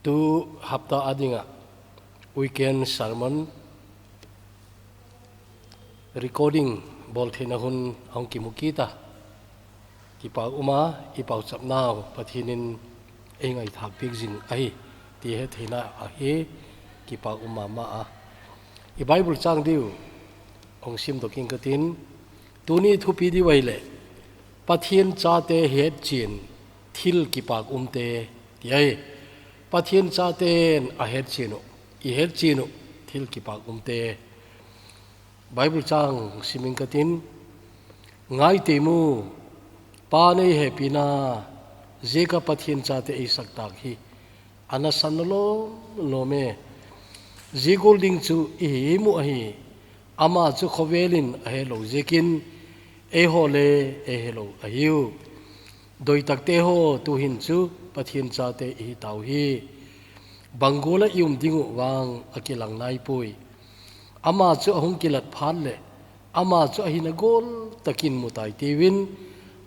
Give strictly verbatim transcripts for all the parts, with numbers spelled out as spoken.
Tu hapta a dinga weekend sermon recording bol theina hun ahung kimu kit a, kipa um a, i pauchapnau Pathen in ei ngaithak piak jing ahi ti he theina ahi, kipa um mama a. I Bible chang diu hung sim doh ing katin, tuni thupi diu ahile, Pathen chate hetchen thil kipak umte ti ahi. Pathen chaten ahetchen u, i hetchen u thil kipak umte. Bible chang sim ing katin, ngai temu, Pan ei hepina, ziaka Pathen chate ei sak tak hi, ana san lom lom e. Zia gual ding chu i hi mu ahi, ama chu khovel in a he lo ziakin, eiho le ei he lo ahiu. Doitakte ho, tuhin chu Pathen chate i hi tau hi. Bang gual a i um ding u vang a kilang nai pui. Ama chu ahung kilat phat le, ama chu ahin a gual takin mu tai tiuvin,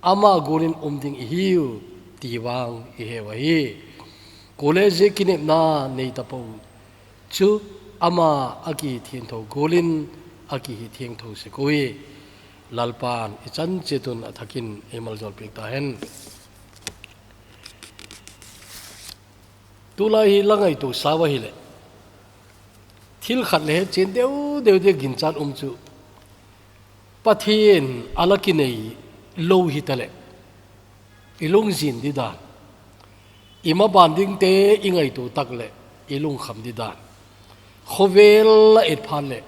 ama gual in um ding i hiu ti vang i heu ahi. Kule zia kinepna nei tapou chu ama a kithiangtho gual in a kihi thiangtho sek ui. Lalpan i chan chiat un a thakin ei maljawl piak ta hen. Tulai hi la ngaito sau ahile, thil khat le hetchen deu deu dia ginchat um chu, Pathen a la kinei lo hitale, i lungjin di dan, i maban dingte i ngaito tak le i lungkham di dan, khovel la et phat le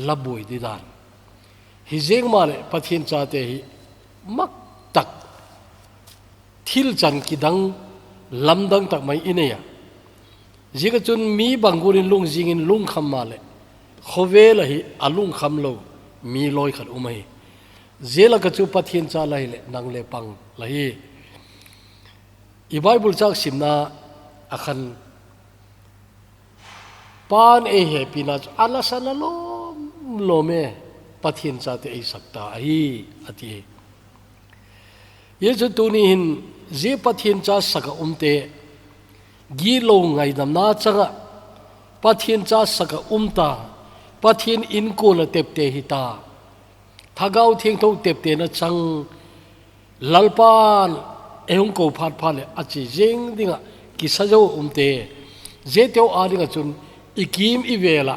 la buai di dan. Hi ziang ma le Pathen chate hi mak tak, thil chan kidang, lamdang tak mai i nei a. Ziaka chun mi bang gual in lungjing in lungkham ma le, khovel a hi a lungkham lo mi loi khat um ahi. Zia laka chu Pathen cha la hi le nang le pang la hi. I Bible chang simna a khan, Pan ei hepina chu ana san lom lom e, Pathen chate ei sak ta ahi, a ti. Zia chu tuni hin zia Pathen cha sak a umte, gilo ngaidamna chang a, Pathen cha sak a um ta, Pathen inkuan a tepte hi ta, Thagau Thiangtho teptena chang, Lalpan ei hung ko phat phat le a chi zing dinga kisa zo umte, ziate ho a dinga chun i kim i vel a,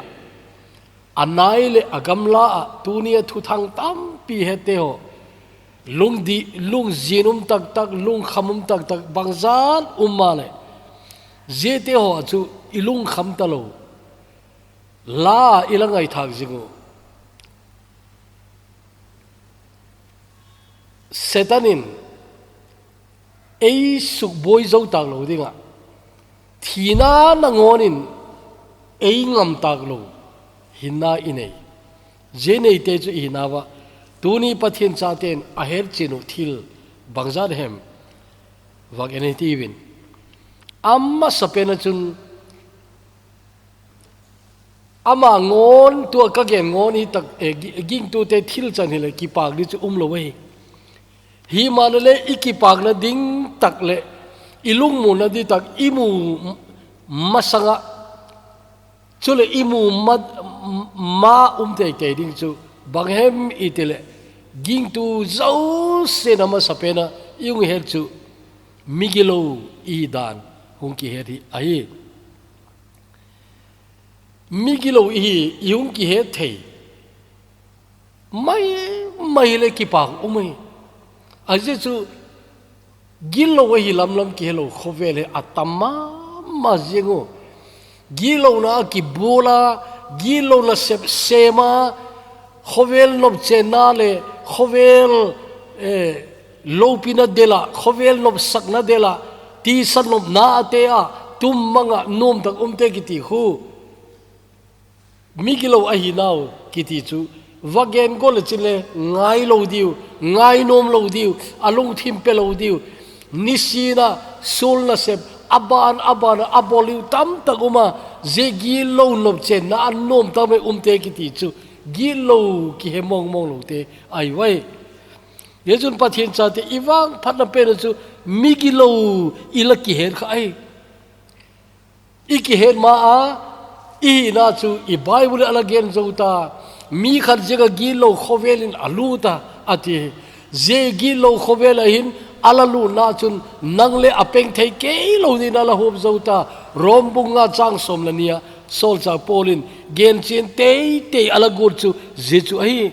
a nai le a gamla a tuni a thuthang tampi hete ho, lungdi, lungjin um tak tak, lungkham um tak tak, bangzat um ma le, ziate ho a chu i lungkham ta lo, la i la ngaithak zing u. Satan in ei sukbuai zo tak lo dinga, thina nangawn in ei ngam tak lo hinna i nei. Zia neite chu i hinau a, tuni Pathen chaten a hetchen u thil bangzat hem, vak en i tiuvin. A masapen a chun, ama ngawn, tua ka gen ngawn hi tak, eh, gi-, gingtute thil chan hi le kipak di chu um lo ahi. Hi ma le le i kipakna ding tak le i lungmuna di tak i mu m-, masanga, chule i mu ma, ma um tei tei ding chu bang hem i ti le, gingtu zosia na masapen a i hung het chu migilo i dan hung kihet hi ahi. Migilo i hi, i hung kihet thei. Mai, mai le kipak um ahi. A zia chu gilo ahi lamlam kihe lo khovel hi a tam mama zing u. Gilona a kibul a, gilona sep sem a, khovel nopchenna le khovel, eh, lopina del a, khovel nopsakna del a, tisa nopna a te a, tum mang a nuam tak umte kiti khu. Migilo ahi nau kiti chu, va gen gol le chin le ngai lo diu, ngai nuam lo diu, a lungthim pe lo diu, nisin a, sulna sep, a ban, a ban, a bol diu tam tak um a, zia gilo nopchenna a nuam tak mai umte kiti chu, gilo kihe mong mong lote ahi vai. Zia chun Pathen chate i vangphatna pen chu migilo i la kihet kha ahi. I kihet ma a, i hina chu i Bible a la gen zo ta, mi khat jeng a gitlou khovel in a lut a, a ti. Zia gitlou khovel a hin a la lutna chun nang le a peng thei kei lo dingin a la hup zo ta, Rom bung nga chang sawm le ni a, Sawlchâk Paul in gen chian teitei a la guat chu zia chu ahi.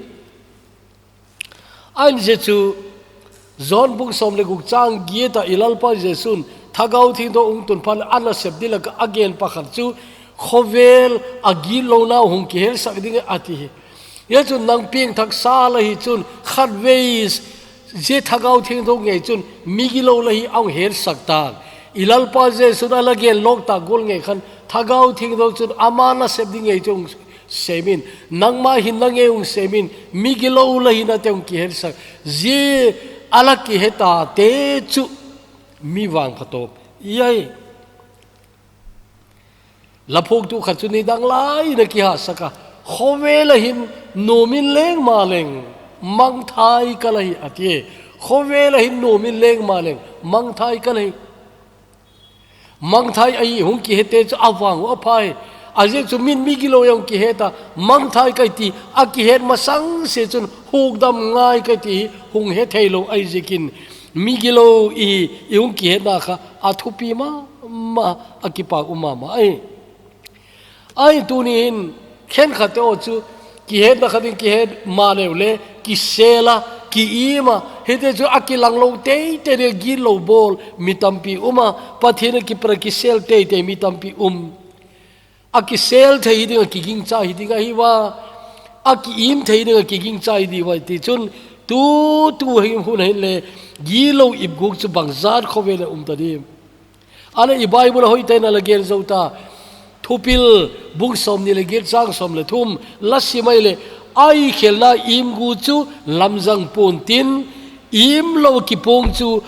Ahin zia chu, John bung sawm le guk chang giat a i Lalpa Jesu'n Thagau Thiangtho hung tun phat le a nasep ding lak a a gen pakhat chu, khovel a gitlouna hung kihelsak ding a ti hi. Hia chun nang piangthak sa la hi chun khatvei zia Thagau Thiangtho ngei chun mi gitlou la hi a hung helsak tan. I Lalpa Jesu'n a la gen lawk ta gual ngei khan Thagau Thiangtho chun ama nasep ding ngei chu hung sem in, nangma hinna ngei hung sem in, mi gitlou la hinna te hung kihelsak. Zia a la kihe tate chu mi vangphatawp i ahi. La phuaktu khat chu nidang lai in a kihahsak a, khovel a hin nuam in leng ma leng, mangthai ka la hi, a ti. Khovel a hin nuam in leng ma leng, mangthai ka la hi. Mangthai ahi hung kihe te chu a vang u a pha hi. A ziak chu min mi gitlou a hung kihe ta, mangthai ka hi ti, a kihet masang se chun hukdam ngai ka hi ti hi hung he thei lo ahi ziakin, mi gitlou i hi i hung kihetna kha a thupi ma ma, a kipak um ma ma ahi. Ahin tuni hin khenkhat te aw chu kihetna khat in kihet ma leu le, kisel a, ki-im a, hite chu a kilang lo teitei ding, gitlou bawl mi tampi um a, Pathian a kipat a kisel teitei mi tampi um. A kisel thei hi ding a, kigingcha hi ding ahi va, a ki-im thei ding a, kigingcha hi ding va, ti chun tu, tu hin hun hin le gitlou ipguk chu bangzat khovel a um ta ding. Ana i Bible a hoitah in a la gen zo ta. Thuphil bung sawmni le giat chang sawm le thum la sim ai le, a ikhelna imgu chu lamzang puan tin, imlou kipuang chu,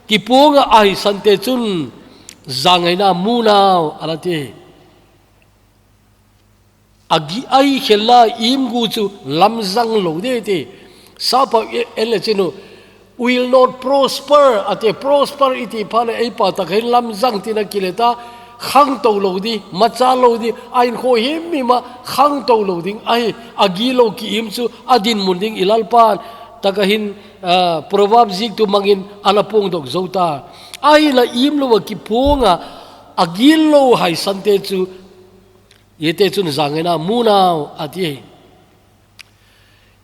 kipuang a ahi sante chun zangaina mu nau, a la ti. A gi-, a ikhelna imgu chu lamzang lo ding ti. Sapa e-, en le chin u, "Will not prosper," a ti, prosper i ti phat le ei pau tak hin lamzang tina kile ta, khangtou lo ding, machal lo ding, a inkhua himhim a khangtou lo ding ahi, a gitlou ki-im chu a dinmun ding i Lalpa'n tak a hin, ah, Proverb ziektu mangin a la puangdok zo ta. Ahinla imlou a kipuang a, a gitlou hai sante chu, hite chun zangaina mu nau, a ti ahi.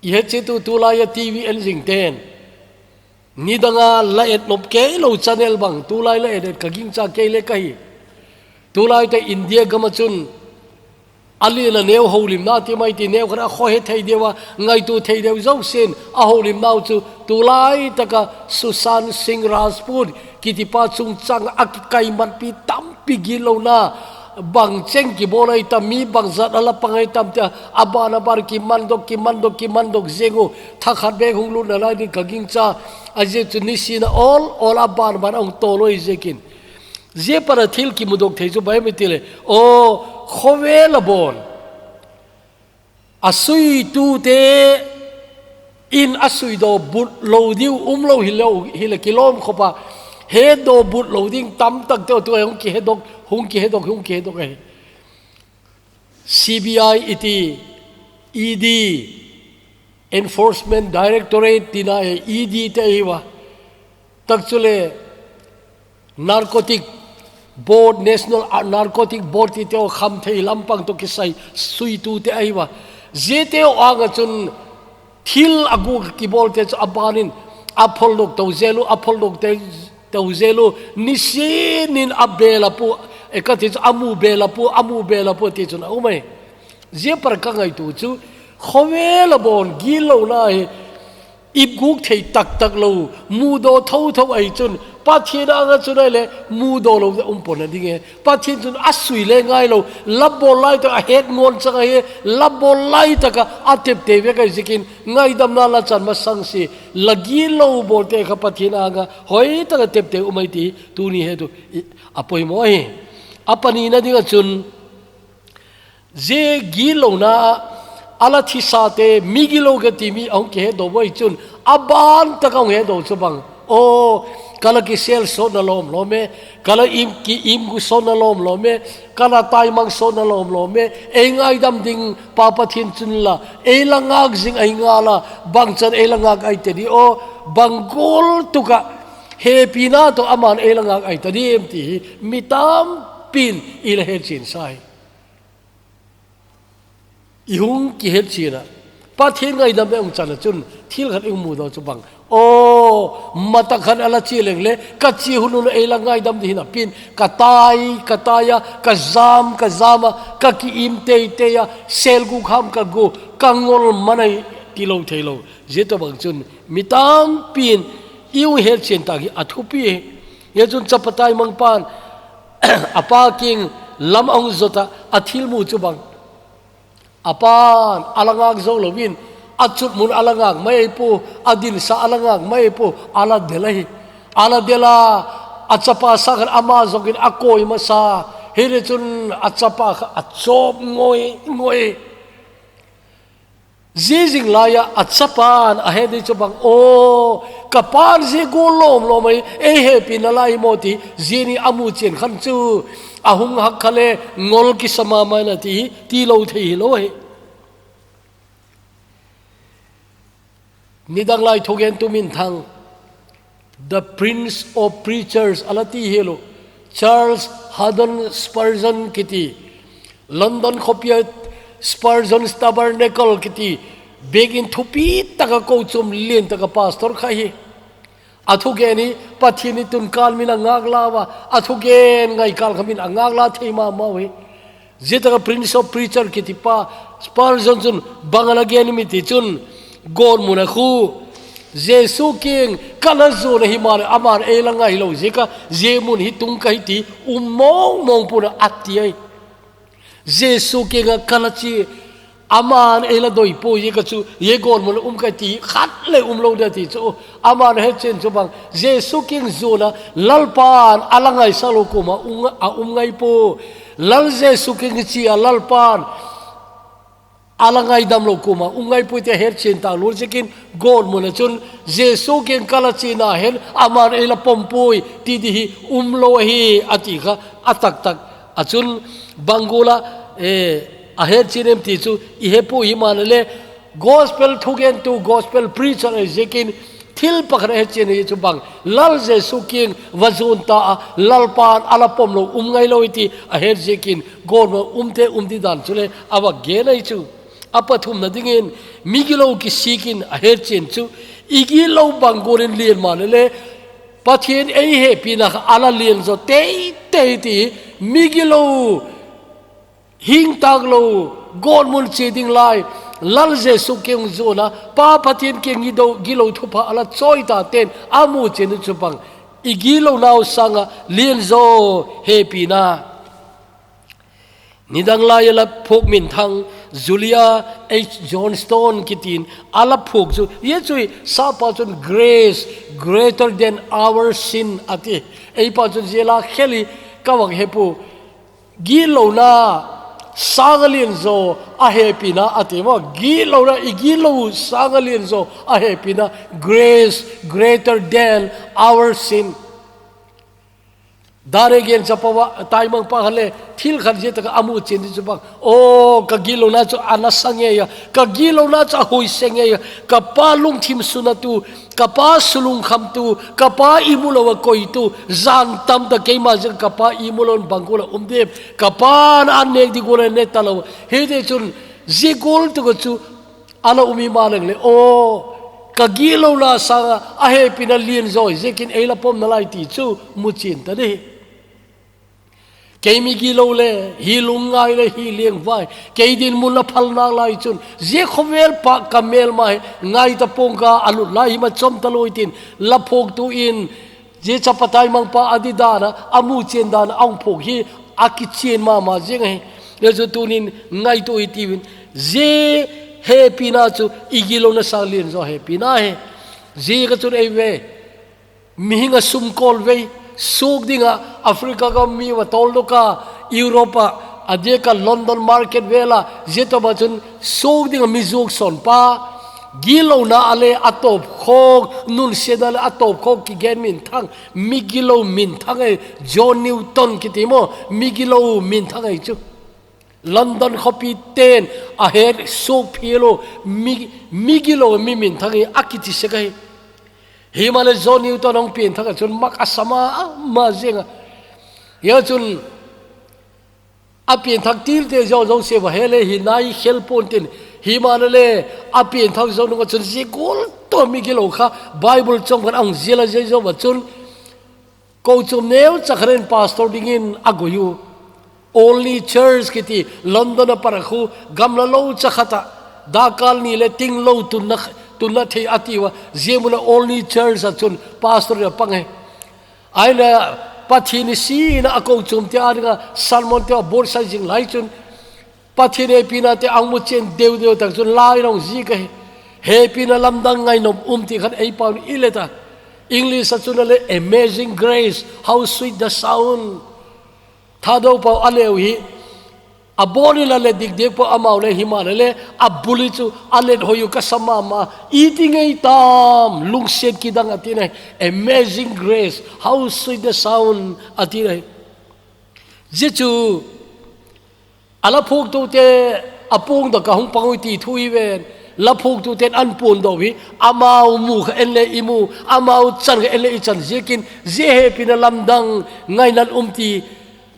I het chiat u, tulai a T V en zing ten, nidang a la et nop kei lo channel bang, tulai la et et ka gingcha kei le ka hi. Tulai te India gam a chun, a lian a neu holimna ti mai ti, neu khat a kho he thei deu a, ngaitua thei deu zousen a holimnau chu, tulai tak a Sushant Singh Rajput kiti pa chungchang a kikaimatpi tampi gitlouna, bang cheng kibawl ai tam, mi bangzat a la pang ai tam tia, a ban a ban kimandok, kimandok, kimandok zeng u, thakhat bek hung lutna lai ding ka gingcha, a ziak chu nisin a awl, awl a ban ban a hung tawl u ahi ziakin. Zia pat a thil kimudok thei chu bang em i ti le, aw, khovel a bawn a suitute in a suidaw but lo diu um lo hi lo, hi le kilawm khop a, hetdaw but lo ding tam tak te aw tu a hung kihedok, hung kihedok, hung kihedok ahi. C B I i ti, E D, Enforcement Directorate tina e, E D te ahi va. Tak chu le, Narcotic Board, National, ah, Narcotic Board ti te aw kham thei lampang to kisai suitu te ahi va. Zia te aw anga chun thil a guk kibawl te chu a ban in a pholdok to zel u, a pholdok te to zel u, nisin in a bel a pu, e ka ti chu a mu bel a pu, a mu bel a pu ti chun a um ai. Zia pat ka ngaitu chu, khovel a bawn gitlouna hi, ipguk thei taktak lo, mudaw thotho ahi chun, Pathian anga chun ai le, mudaw lo de um pon a ding e. Pathian chun a sui le ngai lo, la bawl lai tak a het ngon chang ahi, la bawl lai tak a a tepte vek ahi ziakin, ngaidamna la chan masang si, la gitlo bawlte kha Pathian anga hoi tak a tepte um ai ti, tuni het u, i, a poimaw ahi. A panina ding a chun, zia gitlouna a la thisate, mi gitlo ka ti mi a hung kihetdaw u ahi chun, a ban tak a hung hetdaw chu bang, O, kala kisel sotna lom lom e, kala im ki im gu sotna lom lom e, kala taimang sotna lom lom e, ei ngaidam ding Pa Pathian chun la, ei la ngak zing ahi ngal a, bangchan ei la ngak ahi tadi o, bang gol tuka, hepina to aman ei la ngak ahi tadi em ti hi, mi tampin i la hetchen sa hi. I hung kihetchen a, Pathian ngaidam e hung chan a chun, thil khat i hung mudoh chu bang. O, mata khat a la chi leng le, ka chi hun hun ei la ngaidam di hin a pin, ka tai, ka tai a, ka jam, ka jam a, ka ki im tei tei a, sel gu kham ka gu, ka ngol man ahi ti lo thei lo. Zia to bang chun, mi tampin i hung hetchen ta hi a thupi hi. Hia chun chapa taimang pan, a pa kiang lam a hung zot a, a thil mu chu bang. A pan, a la ngak zo lo in, a chutmun a la ngak mai pu, a dinsa a la ngak mai pu, a la del ahi. A la del a, a chapa sa khan ama zok in a koi masa, hi le chun a chapa kha a chop ngoi, ngoi. Zia zing lai a, a chapan a he di chu bang, o, ka pan zia gol lom lom ahi, ei hepina lai mo ti, zia ni a mu chen khan chu, a hung hak kha le, ngol kisa ma ma na ti hi, ti lo thei hi lo ahi. Nidang lai thugen tu min thang. The Prince of Preachers, a la ti hi lo. Charles Haddon Spurgeon kiti. London khopia Spurgeon's Tabernacle kiti. Biakin thupi taka kochom lian taka pastor kha hi. A thugen hi Pathian ni tun kal min a ngak la va. A thugen ngai kal kha min a ngak la thei ma ma hi. Zia taka Prince of Preacher kiti pa, Spurgeon chun bang a la gen mi ti chun, gol mun a khu, Jesu kiang ka la zuan ahi ma le, aman ei la ngai lo, zia ka, zia mun hi tung ka hi ti, um mong mong puna a ti ai. Jesu kiang a ka la chi, aman ei la doi po, zia ka chu, zia gol mun a um ka ti, khat le um lo dia ti chu, aman a hetchen chu bang, Jesu kiang zuan a, Lalpan a la ngai sa lo kuma, um, a um ngai po, Lal Jesu kiang chi a Lalpan a la ngaidam lo kuma, um ngai pui te hetchen ta lul chikin gol mun a chun Jesu kiang ka la chi na hen aman ei la pom pui ti di hi um lo ahi a ti kha a tak tak a chun bang gol a, eh, a hetchen em ti chu i he pui hi ma le gospel thugen tu gospel preacher ahi ziakin Thil pakhat a hetchen hi chu bang, Lal Jesu kiang va zuan ta a, Lalpan a la pom lo, um ngai lo i ti a het ziakin, gol ma um te um di dan chu le a va gen ahi chu. A pathumna dingin, migilo kisik in a hetchen chu, i gilo bang gol in lian ma le le, Pathian ei hepina kha a la lian zo tei tei ti, migilo Hing tak lo, gol mun chi ding lai, Lal Jesu kiang zuan a, Pa Pathian kiang i do, gilo thupha a la choi ta ten, a mu chen chu bang, i gilo nau sanga, lian zo hepina. Nidang lai a la phuak min thang, Julia H Johnstone kitin, a la phuak chu, ye chui, sapa chun grace greater than our sin a ti, ei pa chun zia la khel hi, ka vak hepu, Gitlona sanga lian zo a hepina a ti maw. Gitlona i gitlo sanga lian zo a hepina. Grace greater than our sin. Dare gen chapa va, taimang pa khat le, thil khat zia taka a mu chen di chu bang. O, ka gitlona chu a nasa ngei a. Ka gitlona chu a huise ngei a. Ka pa lungthim suna tu, ka pa sulungkham tu, ka pa imu lo a koi tu, zan tam ta keima zia ka pa imu lo bang gol a um dem. Ka pa na an nek di gol a ne ta lo. Hiti chun, zia gol tu ka chu, a la um i ma leng le. O, ka gitlona sanga a hepina lian zo, ziakin ei la pom na lai ti chu, mu chen ta di. Kei mi gitlo le, hi lungngai le, hi liangvai. Kei dinmun la phal nak lai chun, zia khovel pa ka melma hi, ngai ta pong ka a lut lai hi ma chom ta lo i tin, la phuak tu in, zia chapa taimang pa a di dan a, a mu chen dan a hung phuak hi, a kichen ma ma zing ahi. Le chu tunin ngaito i ti vin, zia hepina chu, i gitlona sang lian zo hepina hi. Zia ka chun ei ve. Mihing a sum kol vei, suk dinga Africa gam mi va tol dok a, Europe a, a diak a London market vel a, zia tawh ma chun suk dinga mi zuk son pa, Gilouna a le a tawpkhawk, nunsiatna le a tawpkhawk kigen minthang, migilo minthang ei, John Newton kiti maw, migilo minthang ei chu. London khawpi ten a het suak phial u, mi, migilo mi minthang ei a kichi sek ahi. Hi mah le John Newton hong pianthak a chun mak a sa ma, a ma ziang a. Hi a chun a pianthak tilte zo zo se va he le hi nai khel pon tin. Hi mah le a pianthak zo nung a chun zi gol to migilo kha Bible chawng khan a hung zial a zia zo va chun. Kochum neu chakharin pastor dingin a goi u. Olney Church kiti London a para khu gamla lo chakhat a. Dakal ni le ting lo tunna, tunna thei a ti ua. Zia mun a Olney Church a chun pastor a pang e. Aina Pathian i sina a kochum te a dinga sermon te a bawr sai zing lai chun Pathian hepina te ang mu chen deu deu tak chun lai nong zi ka hi. Hepina lamdang ngai nom um ti khan ei pau ni i le ta. English a chun a le Amazing Grace, how sweet the sound. Thado pau a leu hi. A bawr ni la le dik dik pau a mau le hi ma le le a buli chu a let hoi u ka sa ma ma. I ti ngei tam lungsiat kidang a ti nai. Amazing Grace, how sweet the sound a ti nai. Zia chu a la phuk tu te a pung da ka hung pangui ti thu i ven. La phuk tu ten an pun do hi. Amau mu kha en le i mu. Amau chan kha en le i chan ziakin. Zia hepina lamdang ngai nan um ti.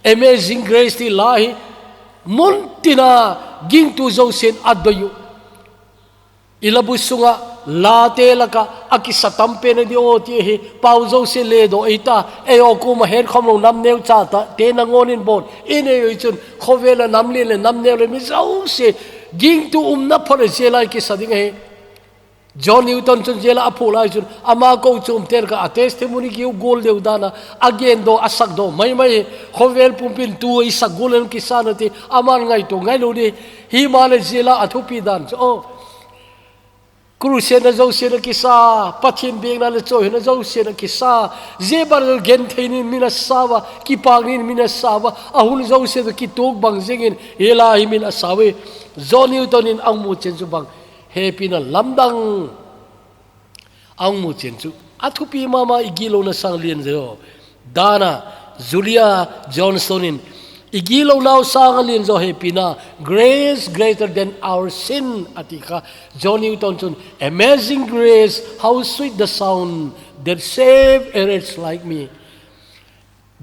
Amazing Grace ti la hi. Mun tina ging tu zo sen a do yu. I labu sunga late laka a kisa tam pen a di aw ti hi, pau zo se le do ei ta, ei aw kuma hen khawm lo nam neu cha ta, te na ngon in bon, i nei oi chun, khawvel a nam lien le nam neu le mi zo se, ging tu um na phawt a zia lai kisa ding a hi. John Newton chun zia la a phu lai chun, ama kochum te laka a testimony kiu gol deu dana, a gen do, a sak do, mai mai, khawvel pumpin tu i sak gol le kisa na ti, aman ngai tu, ngai lo di, hi ma le zia la a thupi dan chu, aw. Crusade na zo se na kisa, Pathian biakna le chawi na zo se na kisa, zia bar zo gen thei nin min a sa va, kipak nin min a sa va, a hun zo se na kituk bang zingin, hi la hi min a sa ve. John Newton in ang mu chen chu bang, hepina lamdang ang mu chen chu. A thupi ma ma i gilo na sang lian zo. Dana, Julia Johnson in, i gilo nau sang a lian zo hepina, grace greater than our sin, a ti kha. John Newton chun, Amazing grace, how sweet the sound that save a wretch like me.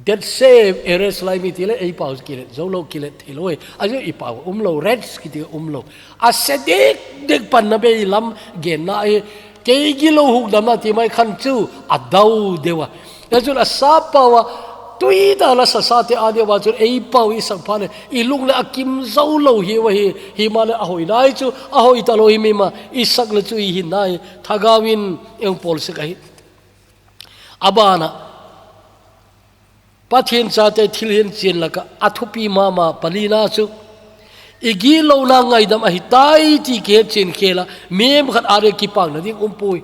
That save a wretch like me, ti le, ei pau kilet, zo lo kilet, thei lo, ei. A zo i pau, um lo, wretch, kiti um lo. A se dek, dek pan na bei lam, gen na, ei. Kei gilo hukdamna ti mai khan chu a dau deu a. Hia chun a sa pau a, tui ta la sa sa te a deu a chun ei pau i sak pha le, i lung le a kim zo lo hi va hi, hi ma le a hoi nai chu, a hoi ta lo hi mi ma, i sak le chu i hin nai, thagau in eng pawl sek a hi. A bana, Pathian chate thil hian chian laka a thupi ma ma palina chu, i gilona ngaidam ahi tai ti kihet chian khela, mihem khat a le kipakna ding um pui.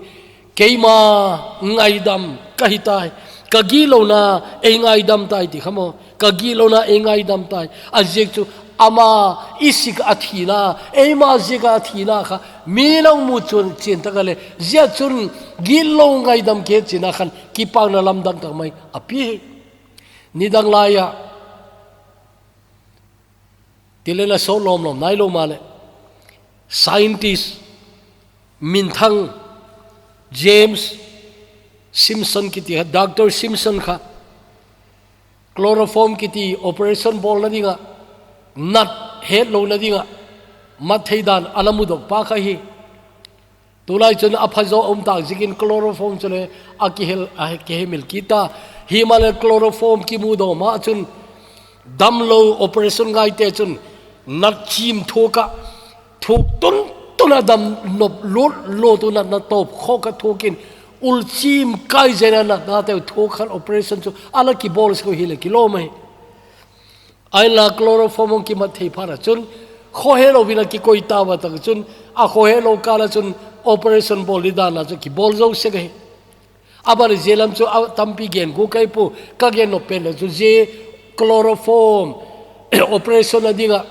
Keima ngaidam ka hi tai, ka gilona ei ngaidam tai ti kha maw, ka gilona ei ngaidam tai. A ziak chu ama i sik a thina, eima ziak a thina kha, mi nang mu chun chian taka le, zia chun gilo ngaidam kihet chiana khan, kipakna lamdang tak mai a pi hi. Nidang laia, ti le na so lom lom nai lo ma le. Scientist, minthang, James Simpson kiti kha, Doctor Simpson kha, chloroform kiti operation bawlna dinga, nat het lona dinga, mat thei dan a la mudok pa kha hi. Tulai chun a phazaw a um tak zikin chloroform chu le a kihel, a kihemil kit ta. Hi ma le chloroform kimu daw ma chun damlo operation ngaite chun nat chim thuak a thuak tun tun a dam nop lut lut u natna tawp khawk a thuakin ul chim kai zen a natna te thuak khan operation chu a la kibawl sek u hi le kilawm ahi. Ahinla chloroform hong kimat thei phat a chun, khaw he lo vin a kikoi ta va tak chun, a khaw he lo kal a chun operation bawl ni dan a chu kibawl zo sek ahi. A ban zia lam chu a tampi gen gu kai pu, ka gen nop pen lo chu zia chloroform operation a dinga,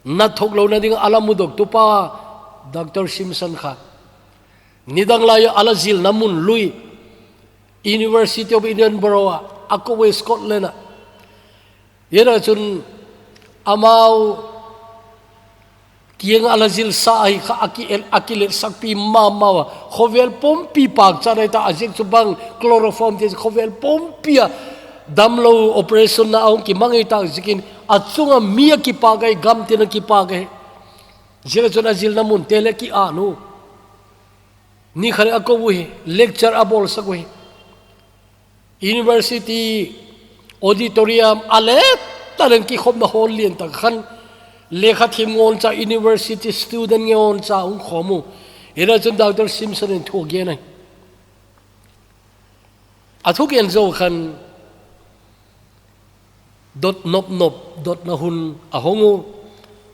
nat thuak lona dinga a la mudok tu pa, Doctor Simpson kha nidang lai a la zilna mun lui, University of Edinburgh a, a kou e Scotland a. Hia chun amau kiang a la zilsa ahi kha a ki el, a kiletsakpi mama a. Khovel pumpi pakcha nei ta a ziak chu bang chloroform te khovel pumpi a damlou operation na a hung kimang ei ta ziakin a chunga mi a kipak ei, gam tin a kipak ei. Ziak chun a zilna mun te le ki-an u. Ni khat a kou u hi, lecture a bolsak u hi. University auditorium a le taleng kikhopna hall lian tak khan lekha thiem ngon cha university student ngon cha hung khom u. Hia chun Doctor Simpson in thu a gen ei. A thu gen zo khan dot nop nop, dotna hun a hong u.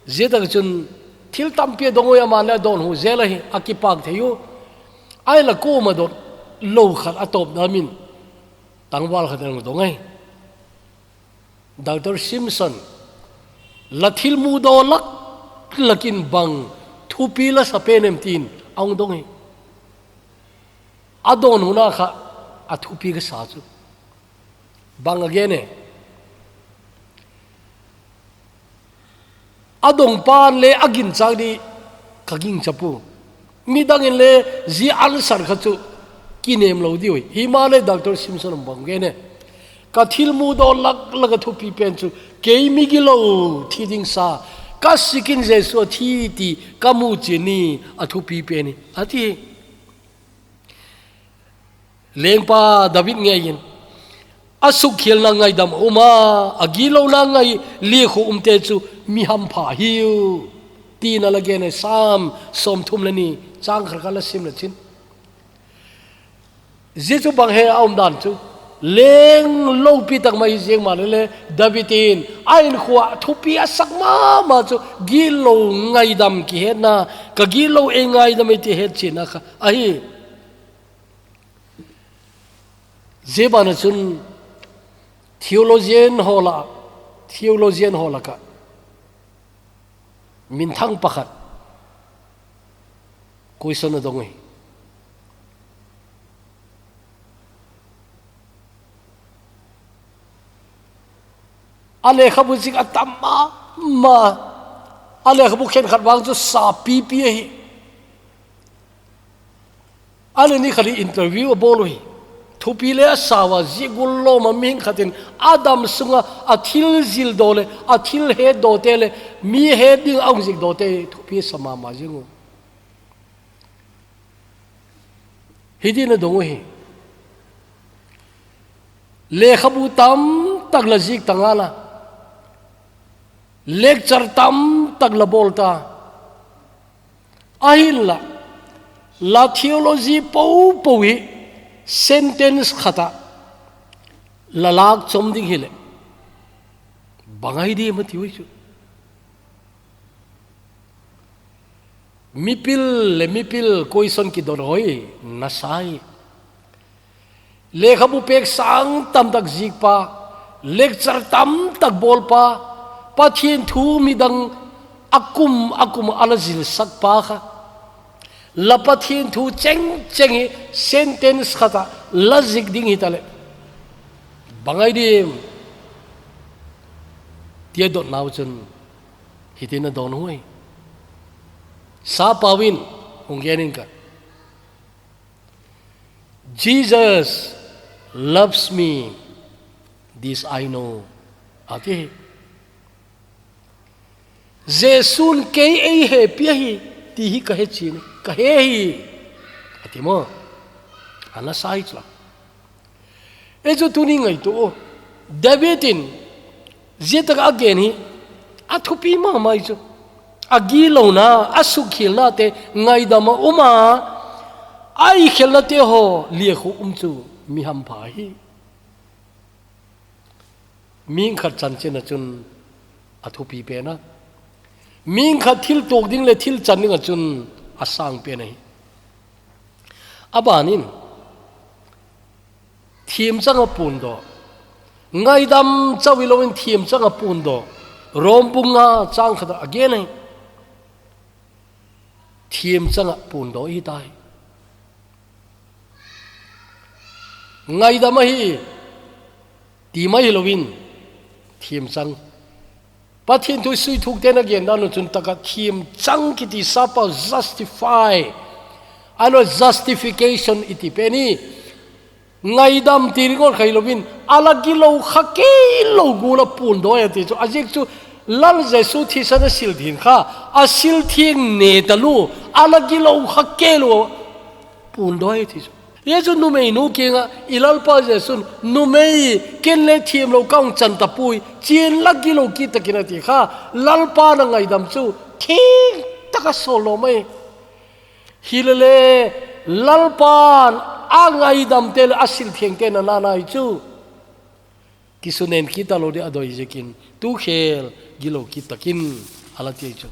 Zia tak chun thil tampi a dong u, aman le a dawn hu zel ahi, a kipak thei u. Ahinla kuama dot lou khat a tawpna min tangval khat a dong ei. Doctor Simpson, la thil mudaw lak lakin bang thupi la sa pen em tin a hung dong ei. A dawn hun a kha a thupi ka sa chu. Bang a gen e. A dong pan le a ginchak di ka gingcha pu. Midang in le zia answer kha chu kinem lo di ui. Himahleh Doctor Simpson in bang a gen e. Ka thil mudaw lak lak a thupi pen chu kei mi gilou thi ding sa, ka sikin Jesu a thi ti ka mu chin hi a thupi pen hi, a ti. Lengpa David ngeiin, a sukkhelna ngaidam a um a, a gilouna ngai liakhu um te chu mi hampha ahiu, tiin a la gen e, Sam sawmthum le ni, chang khat khat la sim le chin. Zia chu bang he a um dan chu, leng lopi tak mai hi ziang mahleh le, David in a inkhua thupi a sak mama chu, gilou ngaidam kihetna, ka gilou ei ngaidam ei ti hetchenna kha ahi. Zia bana chun theologian ho la, theologian ho laka minthang pakhat question a dong hi. A lekhabu zik a tam mama, a lekhabu khenkhat vang chu sa pipi ahi. A le ni khat hi interview a bol u hi. Thupi le a sau a, zia gul lawm a mihing khat in a dam sunga a thil zil daw le a thil het daw te le mi het ding a hung zik daw te thupi a sa mama ziang u. Hitin a dong u hi. Lekhabu tam tak la zik ta ngal a, lecture tam tak la bawl ta. Ahinla, la theology popo hi sentence khat a la lak chom ding hileh, bang ahi diam a ti u chu. Mipil le mipil question kidon hoi nasa hi. Lekhabu pek sang tam tak zik pa, lecture tam tak bawl pa, Pathian thu midang a kum a kum a la zilsak pa kha, la Pathian thu cheng cheng hi sentence khat a la zik ding hi ta leh, bang ahi diam? Tia dotna u chun hitin a dawn u hi. Sap Paul in hung gen in ka, "Jesus loves me, this I know," a ti hi. Jesu'n kei ei hepi ahi ti hi ka he chin, ka he hi, a ti maw. A nasa hi chu la. Ei chu tuni ngaituo u, David in zia tak a gen hi a thupi mama hi chu. A gilouna, a sukkhelna te ngaidam a um a, a ikhelna te haw liakhu um chu mi hampha ahi. Mihing khat chanchin a chun a thupi pen a, mihing khat thil tuok ding le thil chan ding a chun a sang pen ahi. A ban in, thiam chang a pundo, ngaidam chau hi lo in thiam chang a pundo, Rom bung nga chang khat a gen ahi. Themchang a pundo ihi tai. Ngaidam ahi, ti mai hilouvin, themchang. Pathen thu sui thuk tena gen dan u chun taka themchang kiti sapa justify. Ahilou justification iti pen hi. Ngaidam ti ringot kha hilouvin, ala gilou kha keilou gula pundo e ti chu. Ajeh chu Lal Jesu thisan a sil theng kha, a sil theng ne talu, ala gilou kha keilou pundo e ti chu. Jesu numei nu kinga, i Lalpa Jesun, numei ken le themlou kahung chan tapoi, chen la gilou kit takin ati kha, Lalpa na ngaidam chu, theng taka sol lo mai. Hilele, Lalpan a ngaidam te le a sil theng te na na nai chu. Kisunen kit talou di a doi jekin, tu khel gilou kit takin, ala ti chu.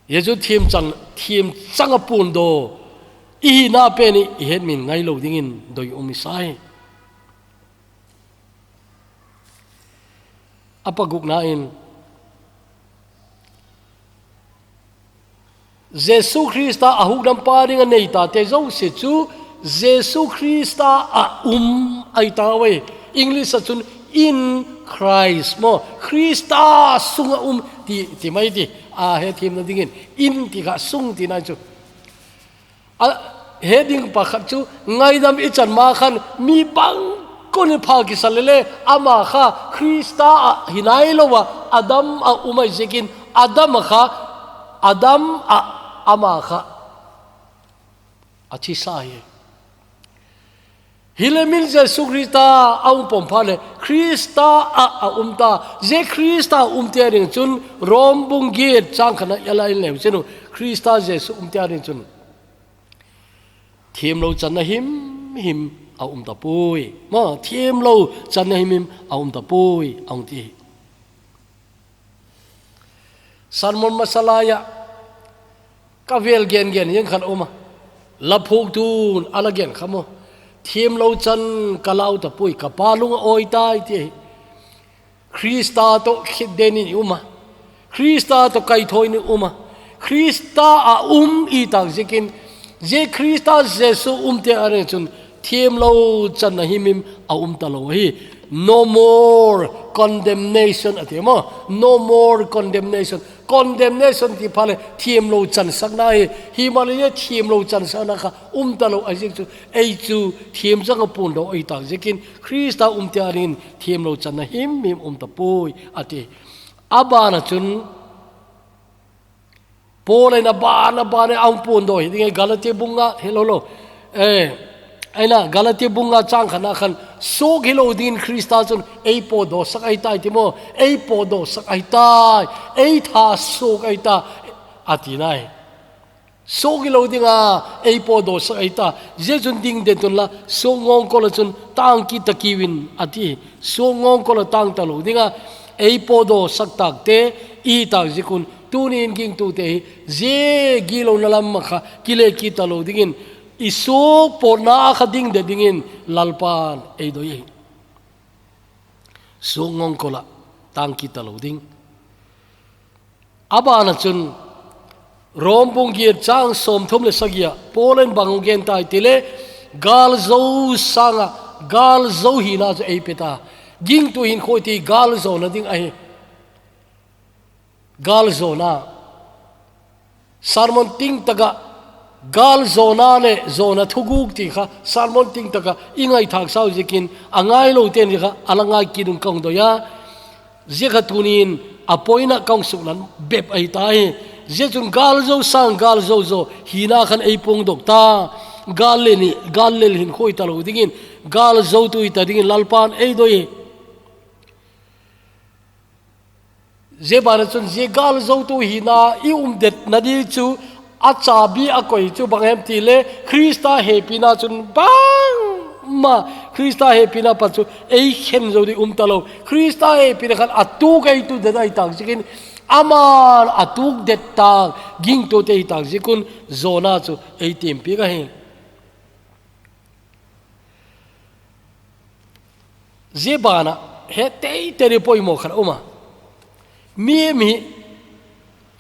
Jesu themchang, themchang a pundo, ihi na pen hi, i het min ngailou dingin doi um i sai. A pagukna in, Jesu Krista a hukdampa ding a nei tate jouse chu Jesu Krista a um ahi tauve. English a chun in Christ maw, Krista sunga um ti, ti mai ti. A hetthemna dingin in ti kha sung ti nai chu. A, he ding pakhat chu ngaidam i chan ma khan mi bang kon i pha kisa lele ama kha Krista a hi nai lou a Adam a um ahi jekin Adam a kha Adam a ama kha a thi sa hi. Hile min Jesu Krista a um pom pha le Krista a, a um ta. Je Krista a um te ding chun Rom bung giet chang khatna i la in leu chenu Krista Jesu um te ding chun themlou channa himhim a um tapoi. Ma, themlou channa himhim a um tapoi, a um ti. Sermon masa lai a ka vel gen gen jeng khat um a. La phuk tun a la gen kha maw. Themlou chan ka lau tapoi, ka pa lung a oi tai ti. Krista toh khitden in i um a, Krista toh kaithoin i um a, Krista a um i tak jekin, je Krista Jesu um te a ding chun themlou channa himhim a um talou hi. No more condemnation a ti maw. No more condemnation. Condemnation ti pha le themlou chansakna hi. Himahleh themlou chansakna kha um talou ahi jeh chu. Ei chu themchang a pundo ahi tak jekin Krista um te a dingin themlou channa himhim um tapoi, a ti. A bana chun, Paul in a ban, a ban a hung pundo hi ding e, Galati bung nga, hello, lo. Eh, aina, Galati bung nga chang khatna khan, suak hilou dingin Krista chun ei podosak ahi tai ti maw, ei podosak ahi tai, ei thasuak ahi tai, a ti nai. Suak hilou dinga ei podosak ahi tai, jeh chun ding den tun la, suak ngong kol a chun tang kit ta kiuvin a ti, suak ngong kol a tang talou dinga ei podosak tak te i tak jeh un tunin gingtute hi, je gilouna lam a kha kile kit talou dingin, i suak potna a kha ding den dingin Lalpan ei doi e. Suak ngong kol a tang kit talou ding. A bana chun, Rom bung giet chang sawmthum le sagi a, Paul in bang hung gen tai ti le, galzo sanga, galzo hina chu ei pe ta. Gingtu hinkho ti galzona ding ahi. Galzona. Sermon ting taka galzona le zona thuguk ti kha, sermon ting taka i ngaithak sau zikin, a ngailou ten kha, a la ngai kit un ka hung doi a. Zia kha tunin a poina ka hung suklang bep ahi tai. Zia chun galzo sang galzo zo hina khan ei pung dok ta. Gal le ni, gal le hin khoi ta lo dingin, galzo tu hi ta dingin Lalpan ei doi. Zia bana chun zia galzo tu hina i um det na di chu, a chabi a koi chu bang hem ti le, Krista hepina chun bangma, Krista hepina pa chu ei khen zo di um ta lo. Krista hepina khan a tuk ei tu det ahi tak zikin, aman a tuk det tak, gingtute ahi tak zikun, zona chu ei tempi ka hi. Zia bana, he tei tei ri poimo khat a um a. Mi, mi,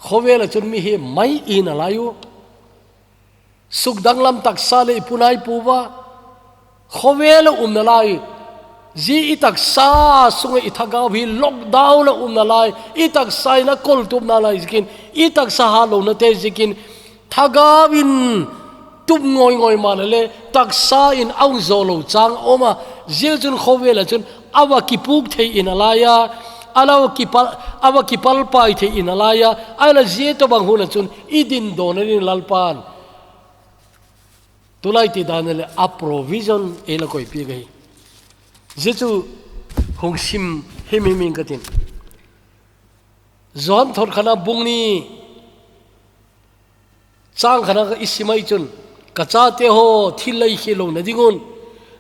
Khovel a chun mi hi mai i na lai u. Suk danglam taksa le i pu nai pu va. Khovel a um na lai. Zia i taksa sunga i thagau hi lockdown a um na lai. I taksa in a kol tup na lai ziakin. I taksa ha lo na te ziakin. Thagau in tup ngoi ngoi ma le le, taksa in a um zo lo chang a um a, zia chun khovel a chun a va kipuk thei i na lai a, a lo kipal, a va kipal pai thei i na lai a, a la zia to bang hun a chun i din do na din Lalpan. Tulai ti dan le a provision e la koi pi ga hi. Zia chu hung sim him him in ka tin. Johan thot khana bung ni Chang khana i sim ai chun, ka chate ho thil lai khel lo na ding un,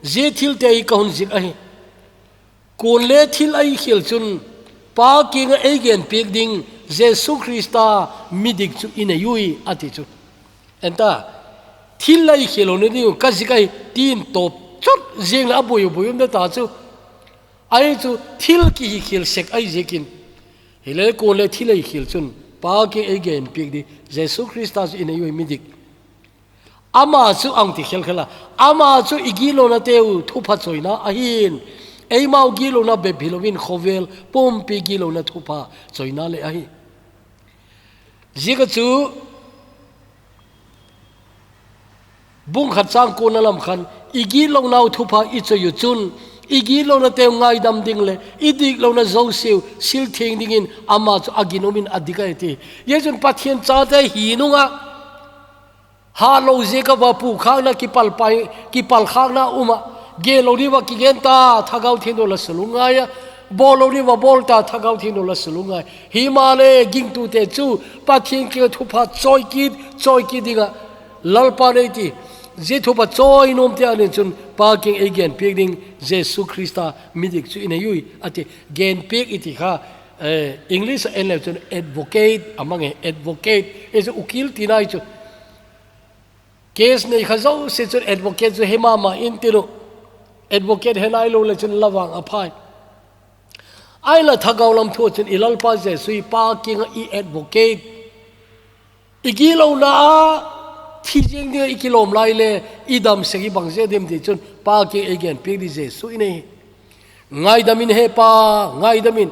zia thil te hi ka hun zik ahi. Kun le thil ai khel chun, Pa kiang a ei gen piak ding, Jesu Krista midik chu i nei ui, a ti chu. Enta, thil lai khel lo na ding un, ka zik ahi, tin top chot zing la a bui bui um da ta chu. Ai chu thil ki hi khel sek ai ziakin. Hi le kun le thil ai khel chun, Pa kiang ei gen piak di, Jesu Krista chu i nei ui midik. Ama chu ang ti khel khel a. Ama chu i gilo na teu thupha choina ahin. Eimau gilo na bep hi lo in khovel, pumpi gilo na thupha choina le ahi. Ziaka chu, bung khat chang kuana lam khan, i gilo nau thupha i choi u chun, i gilo na teu ngaidam ding le, i dik lo na zo siu, sil thing dingin ama chu a gin um in a dik ai ti. Zia chun Pathian chate hi nunga, ha lo ziaka va pu khak na kipal pai, kipal khak na um a, gen lo ni va ki gen ta, Thagau Thien do la sulu ngai a, bol lo ni va bol ta, Thagau Thien do la sulu ngai. Hi ma le, gingtu te chu, Pathian kiang thupha choi kit, choi kit ding a, Lalpa nei ti, zia thupha choi nom te a nin chun, Pa kiang ei gen piak ding, Jesu Krista midik chu i nei ui, a ti, gen piak i ti kha, eh, English a en le chun advocate, a mang e, advocate, e chu ukil ti nai chu. Case nei kha zo se chun advocate chu he ma ma in ti lo. Advocate he nai lo le chun la vang a phai. Ai la Thagau lam thu chun i Lalpa Jesu i Pa kiang a i advocate. I gilo na a thi zing ding i kilom lai le i dam sek i bang zia dim ti chun Pa kiang ei gen piak di Jesu i nei. Ngaidam in he Pa, ngaidam in.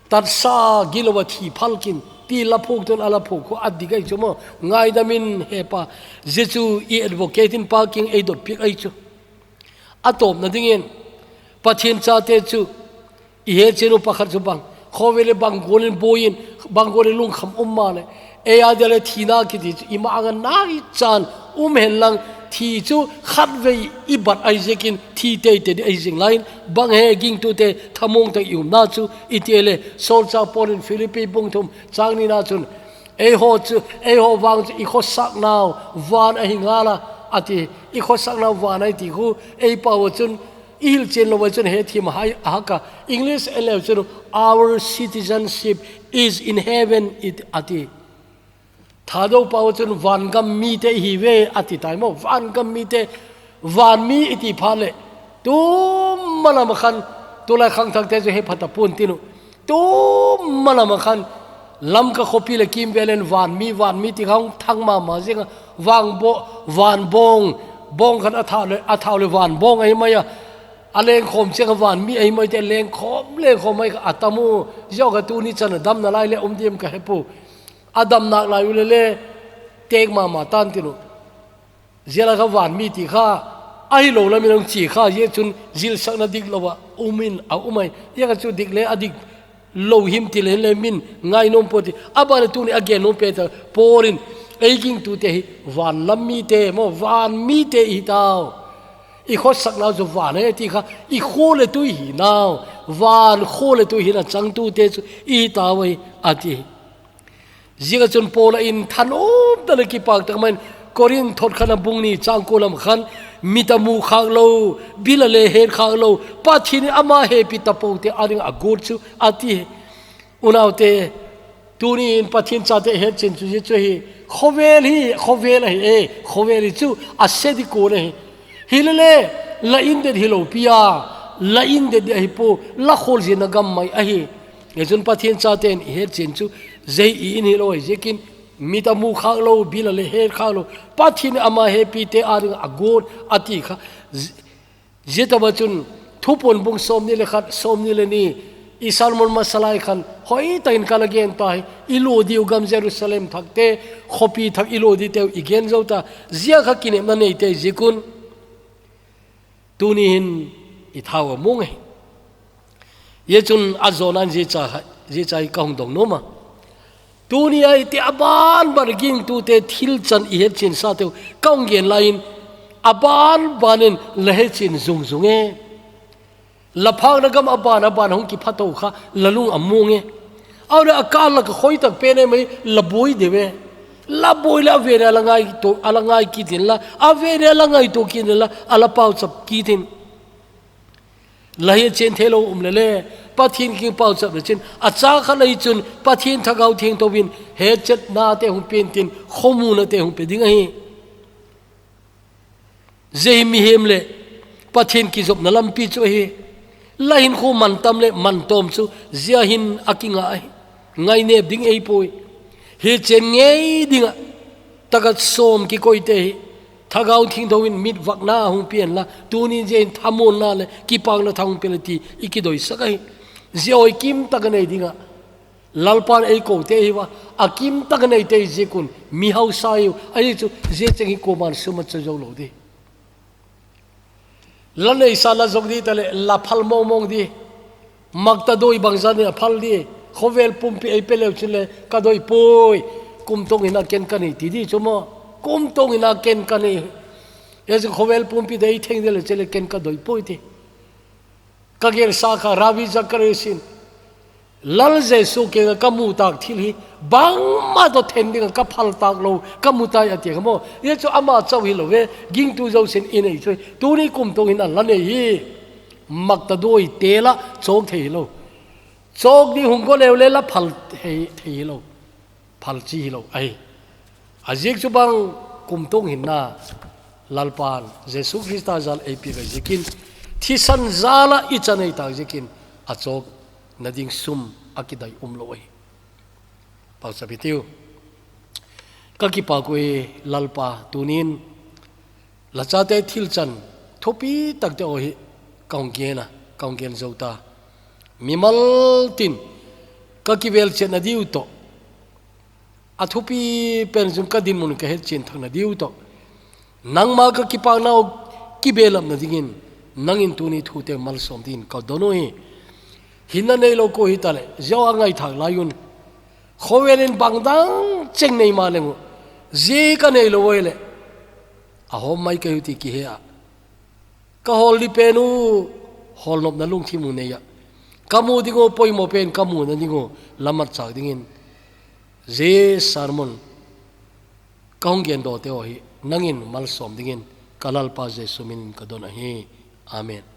Tatsa gilo a thi phal kin, ti la phuk tun a la phuk khu a dik ai chu maw, ngaidam in he Pa, zia chu i advocate in Pa kiang ei dot piak ai chu. A tawpna dingin, Pathian chate chu, i he chenu pakhat chu bang, khovel le bang gual in buai in, bang gual in lungkham um ma le, ei a dia le thina kiti chu, i ma anga nai chan, um hen lang, thi chu khatvei i bat ai ziakin, thi teitei di ai zing lai in, bang he gingtute thamong tak i umna chu, i ti le, Solchah Paul in Philippi bung thum, chang ni na chun, ei ho chu, ei ho vang chu, i khosak nau, van ahi ngal a, a ti, i khosak nau van ahi ti khu, ei pau chun, i hilchen lo vai chun he thim hai a hak a. English a en le chun, "Our citizenship is in heaven," it, a ti. Thadou pau chun, "Vangam mite i hi ve," a ti tai maw. Vangam mite, van mi i ti phat le. Tuma lam a khan, tulai khangthakte chu he phat a pun tin u. Tuma lam a khan, Lamka khopi le kimvel in van mi, van mi ti kha hung thang ma ma zing a, van bo-, van bong, bong khan a thau le, a thau le van bong ahi mai a, a lengkhawm chiang a van mi ahi mai te, lengkhawm, lengkhawm mai kha a tam u, zia kha tuni chan a damna lai le um diam ka he pu. A dam nak lai u le le, tek ma ma tan tin u. Zia la kha van mi ti kha, ahi lo lam in hung chi kha, zia chun zilsakna dik lo a, um in a um ai. Zia kha chu dik le a dik lo him ti le le min ngai nom po ti. A ban le tuni a gen nom pe ta, Paul in, ei gingtute hi van lam mite maw, van mite i hi tau. I khosak nau chu van ahi ti kha, i kho le tui hi nau, van kho le tui hi na changtute chu i hi tau ahi, a ti. Ziaka chun Paul in thanom ta le kipak tak mai in Korin thot khan a bung ni chang kua lam khan, mit a mu khak lo, bil a le het khak lo, Pathian in ama hepi tapote a ding a gut chu a ti. Unaute, tuni in Pathian chate het chin chu zia chu hi, khovel hi, khovel ahi e, khovel hi chu a se di kun ahi. Hi le le, la in det hi lo pi a, la in det di ahi pu, la khol zin a gam mai ahi. Zia chun Pathian chate in i het chin chu, Zei i in hilou ahi ziakin, mit a mu khak lou, bil a le het khak lou, Pathian in ama hepite a dinga agon, ati kha. Zi-, zia tobang chun, Thupuan bung sawmni le khat, sawmni le ni, i sermon masa lai khan, hoitakin ka la gen ta hi, i lut diu gam Jerusalem thak te, khopi thak i lut diu teu i gen zo ta, zia kha kinepna nei te ziakun. Tuni hin i thau a mung e. Zia chun a zawnan zia cha, zia cha hi ka hung dong nuam a. Tuni a i te a banban gingtute thil chan i hetchian sa teu ka hung gen lai in a banban in la hetchian zungzung e. La phakna gam a ban a ban hung kiphato kha la lung a mung e. Aw le a kal la ka khoi tak pen e mai la buai deu e. La buai le a ve le a la ngai to, a la ngai kit in la, a ve le a la ngai to kit in la, a la pauchap kit in. La hetchian thei lo um le le, Pathian kiang pauchap le chin, a cha kha lei chun Pathian Thagau Thiangtho in hetchetna te hung pe intin, khomuna te hung pe ding ahi. Zia hi mihem le Pathian kizopna lampi chu ahi. La hinkho mantam le mantawm chu zia hin a kinga ahi. Ngainep ding ei poi. Hetchian ngei dinga takat sawm kikoite hi Thagau Thiangtho in mitvakna a hung pian la, tunin zia hin thamuanna le kipakna thang pe le ti i kidoisak ahi. Zia oi kim taka nei dinga Lalpan ei kote hi va, a kim taka neite ziakun mi hausa hi u, ahi chu zia cheng hi kuaman sum a cha zo lo di. La neisa la zok di ta le, la phal mawngmawng di. Makta doi bangzah in a phal di. Khovel pumpi ei pe leu chun le ka doi poi. Kumtong in a ken ka nei ti di chu maw. Kumtong in a ken ka nei. Zia chu khovel pumpi te ei theng di le chun le ken ka doi poi ti. Ka gelsa kha Ravi Zacharias in, Lal Jesu kianga ka mu tak thil hi bangma tawh then dinga ka phal tak lo ka mu tai a ti kha maw. Zia chu ama chau hi lo ve, gingtu zosia'n i nei chu. Tuni kumtong hin a la nei hi. Makta doi te la chawk thei hi lo. Chawk di hung ko leu le la phal thei, thei hi lo. Phal chi hi lo ahi. A ziak chu bang kumtong hinna Lalpan Jesu Krista zal ei pi ve ziakin thisan zala i cha nei tak ziakin a chawk na ding sum a kidai um lo ahi. Pauchap i tiu. Ka kipak u hi Lalpa tunin la chate thil chan thupi takte aw hi ka hung gen a, ka hung gen zo ta. Mimal tin ka kivel chetna diu tawh. A thupi pen chun ka dinmun ka hetchian thakna diu tawh. Nangma ka kipakna u kibelapna dingin nangin tuni thute malsawm dingin ka don u hi. Hinna nei lo ko hi ta le, zia a ngaithak lai un. Khovel in bang dang cheng nei ma leng u. Zia ka nei lo u hi le. A hawm mai ka hi u ti kihe a. Ka hawl di pen u, hawl nopna lungthim u nei a. Ka mu ding u, poimaw pen ka muna ding u, la matchak dingin. Zia sermon ka hung gen dawte aw hi, nangin malsawm dingin, ka Lalpa Jesu minin ka don ahi. Amen.